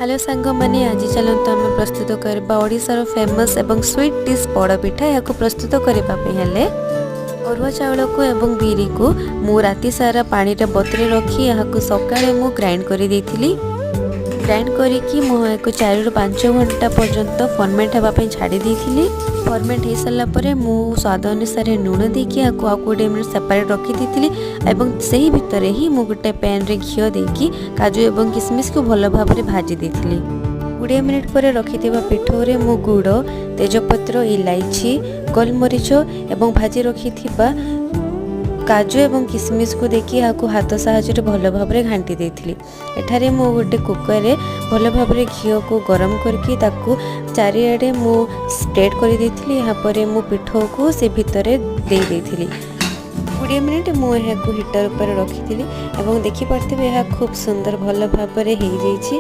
Hello ସାଙ୍ଗମାନେ, ଆଜି ଚାଲନ୍ତୁ ଆମେ ପ୍ରସ୍ତୁତ କରିବା ଓଡ଼ିଶାର ଫେମସ୍ ଏବଂ ସୁଇଟ୍ ଡିଶ୍ ପୋଡ଼ପିଠା। ଏହାକୁ ପ୍ରସ୍ତୁତ କରିବା ପାଇଁ ହେଲେ ଅରୁଆ ଚାଉଳକୁ ଏବଂ ବିରିକୁ ମୁଁ ରାତି ସାରା ପାଣିରେ ବତୁରେଇ ରଖି ଏହାକୁ ସକାଳେ ମୁଁ ଗ୍ରାଇଣ୍ଡ କରିଦେଇଥିଲି। ଗ୍ରାଇଣ୍ଡ କରିକି ମୁଁ ଏହାକୁ 4ରୁ 5 ଘଣ୍ଟା ପର୍ଯ୍ୟନ୍ତ ଫର୍ମେଣ୍ଟ ହେବା ପାଇଁ ଛାଡ଼ି ଦେଇଥିଲି। ଫର୍ମେଣ୍ଟ ହେଇସାରିଲା ପରେ ମୁଁ ସ୍ୱାଦ ଅନୁସାରେ ଲୁଣ ଦେଇକି ଏହାକୁ ଆଉ 20 ମିନିଟ୍ ସେପାରେଟ୍ ରଖିଦେଇଥିଲି ଏବଂ ସେହି ଭିତରେ ହିଁ ମୁଁ ଗୋଟେ ପ୍ୟାନ୍ରେ ଘିଅ ଦେଇକି କାଜୁ ଏବଂ କିସମିସକୁ ଭଲ ଭାବରେ ଭାଜି ଦେଇଥିଲି। 20 ମିନିଟ୍ ପରେ ରଖିଥିବା ପିଠଉରେ ମୁଁ ଗୁଡ଼, ତେଜପତ୍ର, ଇଲାଇଚି, ଗୋଲମରିଚ ଏବଂ ଭାଜି ରଖିଥିବା କାଜୁ ଏବଂ କିସମିସକୁ ଦେଇକି ଏହାକୁ ହାତ ସାହାଯ୍ୟରେ ଭଲ ଭାବରେ ଘାଣ୍ଟି ଦେଇଥିଲି। ଏଠାରେ ମୁଁ ଗୋଟେ କୁକରରେ ଭଲ ଭାବରେ ଘିଅକୁ ଗରମ କରିକି ତାକୁ ଚାରିଆଡ଼େ ମୁଁ ସ୍ପ୍ରେଡ଼ କରିଦେଇଥିଲି। ଏହାପରେ ମୁଁ ପିଠଉକୁ ସେ ଭିତରେ ଦେଇ ଦେଇଥିଲି। 20 ମିନିଟ୍ ମୁଁ ଏହାକୁ ହିଟର ଉପରେ ରଖିଥିଲି ଏବଂ ଦେଖିପାରୁଥିବେ, ଏହା ଖୁବ୍ ସୁନ୍ଦର ଭଲ ଭାବରେ ହେଇଯାଇଛି।